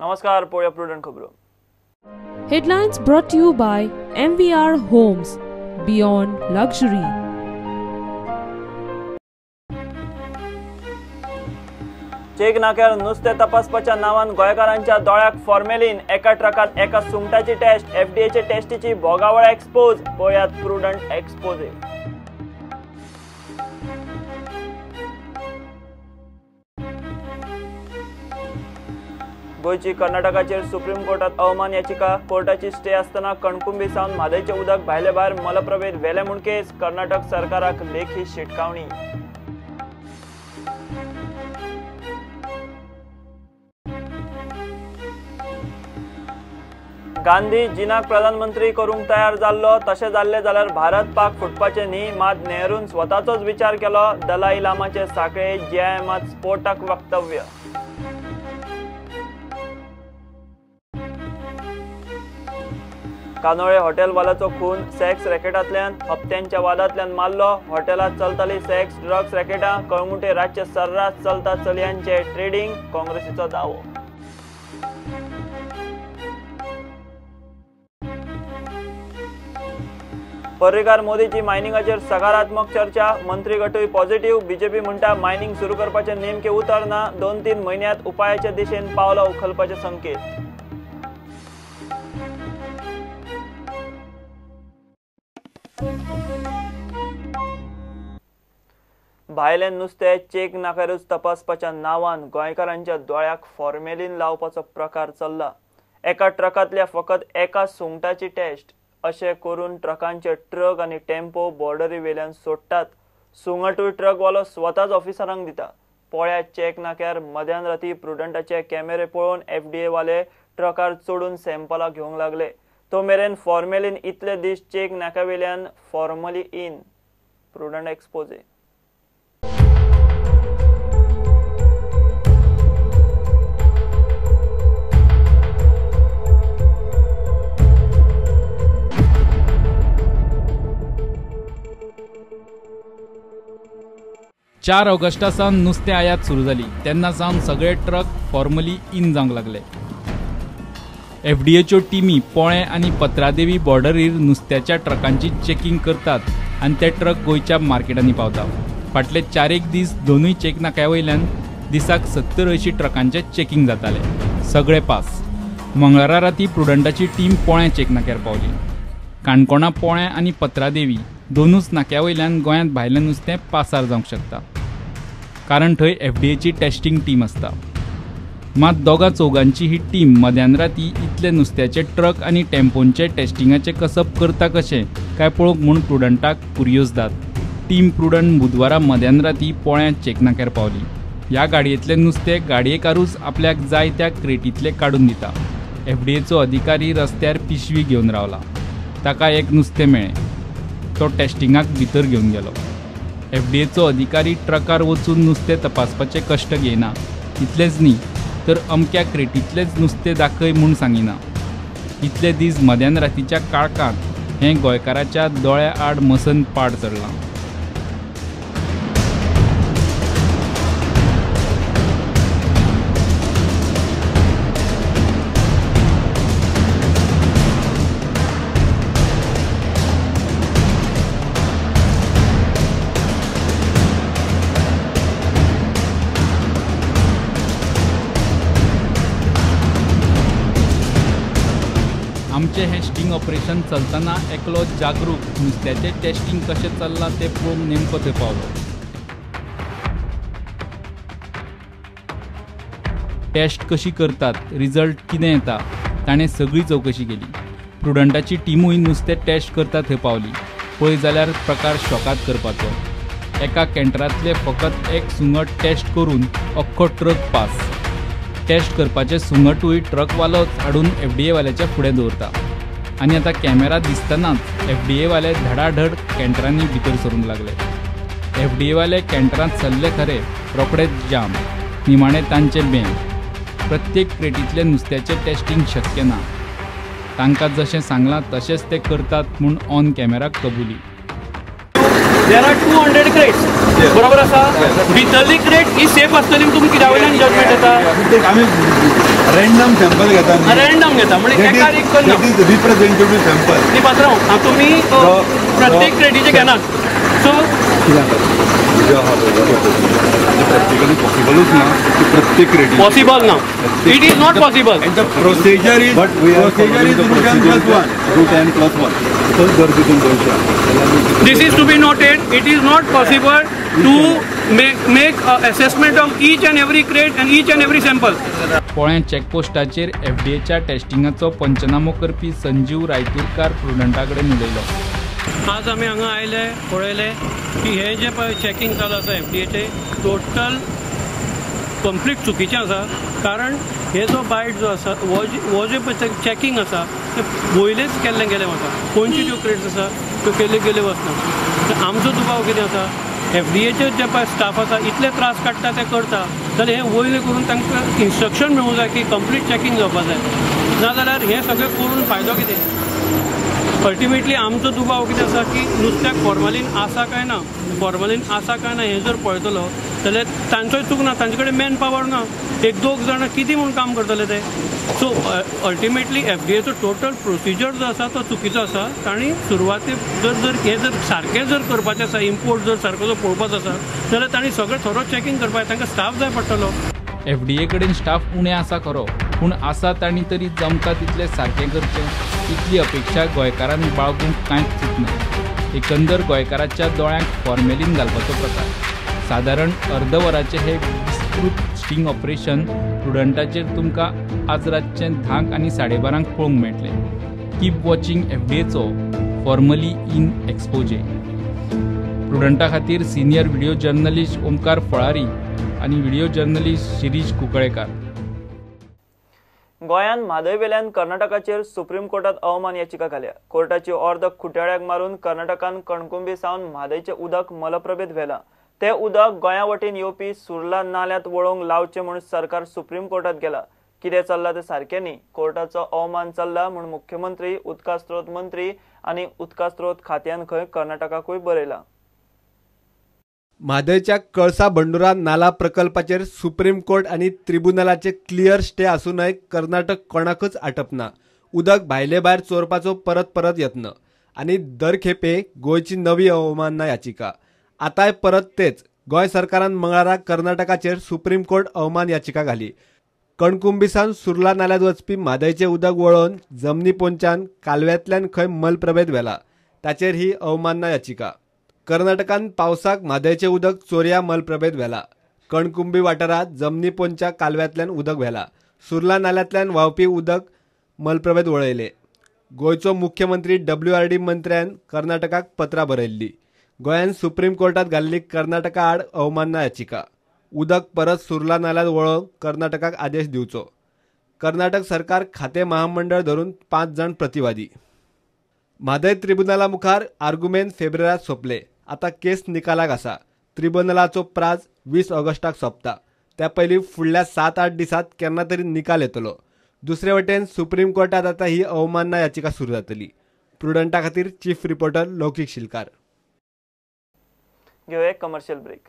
नमस्कार, पळोवया प्रुडंट खबरो. Headlines brought to you by MVR Homes, Beyond Luxury. Check नाक्यार नुस्तें तपासपाच्या नावान गोंयकारांच्या दोळ्याक फॉर्मेलिन. एका ट्रकात एका सुंगटाची टेस्ट. एफडीएचे टेस्टीची भोगावळ एक्सपोज. पळयात प्रुडंट एक्सपोजे. गोंयची कर्नाटकाचेर सुप्रीम कोर्टात अवमान याचिका. कोर्टाची स्टे आसतना कणकुंबी सावन म्हादयचें उदक भायले भायर मलप्रभेद व्हेलें म्हूण केस. कर्नाटक सरकाराक लेखी शिटकावणी. गांधी जिनाक प्रधानमंत्री करूंक तयार जाल्लो, तशें जाल्लें जाल्यार भारत पाक फुटपाचें न्ही. मात नेहरून स्वताचोच विचार केलो. दलाई लामाचे साखळे जीआयएमात स्फोटक वक्तव्य. कानोळे हॉटेलवाल्याचो खून सेक्स रॅकेटांतल्यान हप्त्यांच्या वादांतल्यान मारलो. हॉटेलांत चलताली सेक्स ड्रग्स रॅकेटां. कळंगूटे रातचे सर्रास चलता चलयांचे ट्रेडिंग. काँग्रेसीचो दावो. पर्रीकार मोदीची मायनिंगाचेर सकारात्मक चर्चा. मंत्री गटूय पॉझिटिव्ह. बीजेपी म्हणटा मायनिंग सुरू करपाचें नेमकें उतर ना. 2-3 म्हयन्यांत उपायाचे दिशेन पावलां उखलपाचे संकेत. भायलें नुस्तें चेक नाकारूच तपासपाच्या नावान गोंयकारांच्या दोळ्याक फॉर्मेलिन लावपाचो प्रकार चल्ला. एका ट्रकांतल्या फकत एका सुंगटाची टेस्ट अशें करून ट्रकांचे ट्रक आनी टेम्पो बॉर्डरी वेल्यान सोडटात. सुंगटूय ट्रकवालो स्वताच ऑफिसरांक दिता. पोळ्या चेक नाक्यार मध्यान राती प्रुडंटाचे कॅमेरे पळोवन एफडीए वाले ट्रकार चडून सॅम्पलां घेवंक लागले. तो मेरेन फॉर्मेलिन इतले दीस चेक नाक्या वेल्यान फॉर्मली इन. Prudent exposé. चार ऑगस्टा सावन नुस्तें आयात सुरू जाली तेन्ना सावन सगळे ट्रक फॉर्मली इन जावंक लागले. एफडीएच्यो टिमी पोळें आनी पत्रादेवी बॉर्डरीर नुस्त्याच्या ट्रकांची चेकिंग करतात आनी ते ट्रक गोंयच्या मार्केटांनी पावता. फाटले 4-1 दीस दोनूय चेक नाक्या वयल्यान दिसाक 70-80 ट्रकांचें चेकिंग जातालें. सगळे पास. मंगळारा राती प्रुडंटाची टीम पोळ्यां चेक नाक्यार पावली. काणकोणा पोळ्यां आनी पत्रादेवी दोनूच नाक्या वयल्यान गोंयांत भायलें नुस्तें पासार जावंक शकता, कारण थंय एफडीएची टेस्टिंग टीम आसता. मात दोगा चौगांची ही टीम मध्यान राती इतले नुस्त्याचे ट्रक आनी टेम्पोंचे टेस्टिंगाचें कसब करता कशें काय पळोवंक म्हूण प्रुडंटाक कुरियोजदाद. टीम प्रुडंट बुधवारा मध्यान राती पोळ्यां चेक नाक्यार पावली. ह्या गाडयेंतलें नुस्तें गाडयेकारूच आपल्याक जाय त्या क्रेटींतलें काडून दिता. एफडीएचो अधिकारी रस्त्यार पिशवी घेवन रावला. ताका एक नुस्तें मेळ्ळें. तो टेस्टिंगाक भितर घेवन गेलो. एफडीएचो अधिकारी ट्रकार वचून नुस्तें तपासपाचे कश्ट घेयना. इतलेंच न्ही तर अमक्या क्रेटींतलेंच नुस्तें दाखय म्हूण सांगिना. इतले दीस मध्यान रातीच्या काळखांत हें गोंयकाराच्या दोळ्या आड मसन पाड चडलां. आमचें हें स्टिंग ऑपरेशन चलतना एकलो जागरूक नुस्त्याचें टेस्टिंग कशें चल्लां तें पळोवंक नेमको थंय पावलो. टेस्ट कशी करतात, रिजल्ट कितें येता, ताणें सगळी चवकशी केली. प्रुडंटाची टिमूय नुस्तें टेस्ट करता थंय पावली. पळय जाल्यार प्रकार शॉकात करपाचो. एका कॅन्टरांतलें फकत एक सुंगट टेस्ट करून अख्खो ट्रक पास. टेस्ट करपाचें सुंगटूय ट्रकवालोच हाडून एफडीएवाल्याच्या फुडें दवरता. आनी आतां कॅमेरा दिसतनाच एफडीएवाले धडाधड कॅन्टरांनी भितर सरूंक लागले. एफडीएवाले कॅन्टरांत सरले खरे, रोखडेच जाम. निमाणें तांचें बॅन. प्रत्येक क्रेटींतलें नुस्त्याचें टेस्टिंग शक्य ना. तांकां जशें सांगलां तशेंच ते करतात म्हूण ऑन कॅमेरा कबुली. There are 200 crates. बरोबर आसा. भितरली क्रेट ही सेफ आसतली तुमी कित्या वयल्यान जजमेंट येता? टेक आमी रँडम सॅम्पल घेता. रँडम घेता म्हणजे एकार एक करना. That is representative sample. न्ही पात्रांव, तुमी प्रत्येक क्रेटीचे घेनात. सो प्रॅक्टिकली पॉसिबलूच ना की प्रत्येक क्रेटी पॉसिबल ना. It is not possible. And the procedure is 2 10 plus 1. 2 10 plus 1. जर तितून 200. This is to be noted, it is not possible to make assessment of each and every crate and each and every sample. पोळ्यां चॅकपोस्टाचेर एफडीएच्या टेस्टिंगाचो पंचनामो करपी संजीव रायतूरकार प्रुडंटा कडेन उलयलो. आज आमी हांगा आयले, पळयले की हे जे पळय चॅकिंग चालू आसा एफडीएचे, टोटल कंप्लीट चुकीचें आसा. कारण हे जो बायट जो आसा, हो जे पळय चॅकिंग आसा तें वयलेच केल्लें गेलें वता. खंयच्यो ज्यो क्रेट्स आसा त्यो केल्यो गेल्यो वचना. तर आमचो दुबाव कितें आसा, एफडीएचे जे पळय स्टाफ आसा इतले त्रास काडटा ते करता, जाल्यार हें वयलें करून तांकां इन्स्ट्रक्शन मेळूंक जाय की कंप्लीट चॅकिंग जावपा जाय. नाजाल्यार हें सगळें करून फायदो कितें? अल्टिमेटली आमचो दुबाव कितें आसा की नुस्त्याक फॉर्मालीन आसा काय ना, फॉर्मालीन आसा काय ना हें जर पळयतलो जाल्यार तांचोय चूक ना. तांचे कडेन मॅन पावर ना, एक दोग जाणां कितें म्हूण काम करतले ते. सो अल्टिमेटली एफडीएचो टोटल प्रोसिजर जो आसा तो चुकीचो आसा. तांणी सुरवातेक जर जर हें जर सारकें जर करपाचें आसा, इम्पोर्ट जर सारको जर पळोवपाचो आसा जाल्यार तांणी सगळें थोरो चॅकिंग करपाक तांकां स्टाफ जाय पडटलो. एफडीए कडेन स्टाफ उणें आसा खरो, पूण आसा तांणी तरी जमता तितलें सारकें करचें इतली अपेक्षा गोंयकारान बाळगूंक कांयच चुकना. एकंदर गोंयकाराच्या दोळ्यांक फॉर्मेलीन घालपाचो प्रकार. सादारण अर्द वराचें हें विस्तृत स्टिंग ऑपरेशन प्रुडंटाचेर तुमकां आज रातचें 10 आनी 12:30 पळोवंक मेळटलें. कीप वॉचिंग एफडीएचो फॉर्मली इन एक्सपोजे. प्रुडंटा खातीर सिनियर व्हिडिओ जर्नलिस्ट ओमकार फळारी आनी व्हिडिओ जर्नलिस्ट शिरीष कुंकळेकार. गोंयान म्हादयवेल्यान कर्नाटकाचेर सुप्रीम कोर्टात अवमान याचिका घाल्या. कोर्टाची ऑर्द खुट्याळ्याक मारून कर्नाटकान कणकुंबी सावन म्हादयचें उदक मलप्रभेत व्हेलां. तें उदक गोंया वटेन येवपी सुर्ला नाल्यांत वळोवंक लावचें म्हूण सरकार सुप्रीम कोर्टात गेला. कितें चल्लां तें सारकें न्ही, कोर्टाचो अवमान चल्ला म्हूण मुख्यमंत्री, उदका स्रोत मंत्री आनी उदका स्रोत खात्यान खंय कर्नाटकाकूय बरयलां. म्हादयच्या कळसा बंडुरा नाला प्रकल्पाचेर सुप्रीम कोर्ट आनी त्रिबुनलाचे क्लियर स्टे आसूनय कर्नाटक कोणाकच आटपना. उदक भायले भायर चोरपाचो परत परत यत्न आनी दर खेपे गोंयची नवी अवमानना याचिका. आतांय परत तेच. गोंय सरकारान मंगळारा कर्नाटकाचेर सुप्रीम कोर्ट अवमान याचिका घाली. कणकुंबीसान सुर्ला नाल्यांत वचपी म्हादयचें उदक वळोवन जमनी पोंच्यान कालव्यांतल्यान खंय मलप्रभेद व्हेला, ताचेर ही अवमानना याचिका. कर्नाटकान पावसाक म्हादयचें उदक चोरया मलप्रभेद व्हेला. कणकुंबी वाठारांत जमनी पोंच्या कालव्यांतल्यान उदक व्हेला. सुर्ला नाल्यांतल्यान व्हांवपी उदक मलप्रभेद वळयले. गोंयचो मुख्यमंत्री WRD मंत्र्यान कर्नाटकाक पत्रां बरयल्ली. गोंयान सुप्रीम कोर्टात घाल्ली कर्नाटका आड अवमानना याचिका. उदक परत सुर्ला नाल्यांत वळोवंक कर्नाटकाक आदेश दिवचो. कर्नाटक सरकार खातें महामंडळ धरून 5 जाण प्रतिवादी. म्हादय त्रिबुनला मुखार आर्गुमेंत फेब्रेरात सोंपले. आतां केस निकालाक आसा. त्रिबुनलाचो प्राज 20 ऑगस्टाक सोंपता. त्या पयलीं फुडल्या 7-8 दिसांत केन्ना तरी निकाल येतलो. दुसरे वटेन सुप्रीम कोर्टात आतां ही अवमानना याचिका सुरू जातली. प्रुडंटा खातीर चीफ रिपोर्टर लौकीक शिलकार. घेवया एक कमर्शियल ब्रेक.